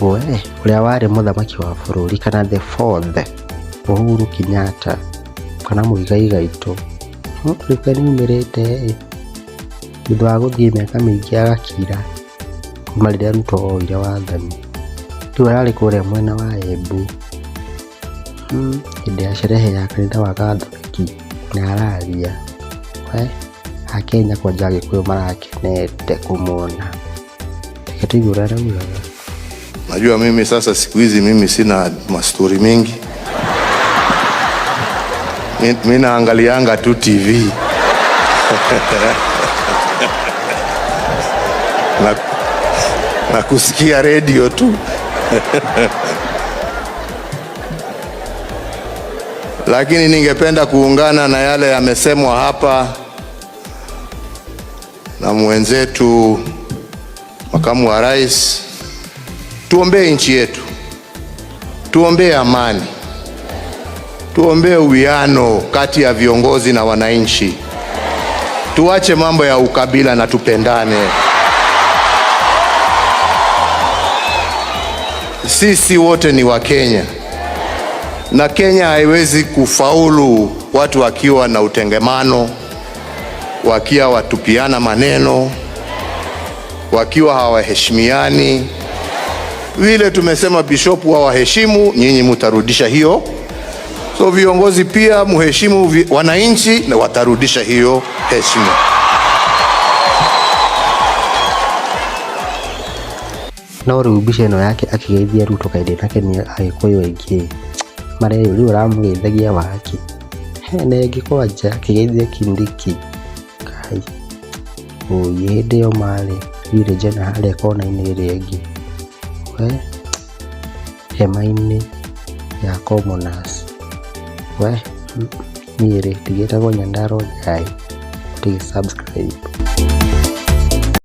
We ũrĩa warĩ mũthamaki wa bũrũri kana the fourth Uhuru Kenyatta kana Muigai Gaitũ rĩu kaĩ nĩaumĩrĩte ĩ, thutha wa gũthiĩ mĩaka mĩingĩ agakira kuma rĩrĩa Ruto oire wathani. Rĩu ararĩ kũrĩa mwena wa Embu hĩndĩ ya sherehe ya kanitha wa Gathoreki na araria. We Akenya kwanja Agĩkũyũ marakenete kũmuona. Reke tũigue ũrĩa araugaga. Najua mimi sasa siku hizi mimi sina mastori mingi. Mi naangalianga tu TV na, na kusikia redio tu lakini ningependa kuungana na yale yamesemwa hapa na mwenzetu makamu wa rais. Tuombee nchi yetu, tuombee amani, tuombee uwiano kati ya viongozi na wananchi, tuache mambo ya ukabila na tupendane. Sisi wote ni Wakenya na Kenya haiwezi kufaulu watu wakiwa na utengemano, wakiwa watupiana maneno, wakiwa hawaheshimiani. Vile tumesema bishopu wawaheshimu, nyinyi mutarudisha hiyo. So viongozi pia muheshimu wananchi na watarudisha hiyo heshima. No rĩu mbica ĩno yake akĩgeithia Ruto kaĩ ndĩnakenia Agĩkũyũ aingĩ mareyũria ũramũgeithagia waki. Hena ĩngĩ kwanja akĩgeithia Kindiki. Kai ũi hĩndĩ ĩyo marĩ Willy Jenner harĩa kona-inĩ ĩrĩa ĩngĩ. We hema-inĩ ya commoners. We niĩ rĩ ndigĩtagwo Nyandarua Njai, ũtige subscribe.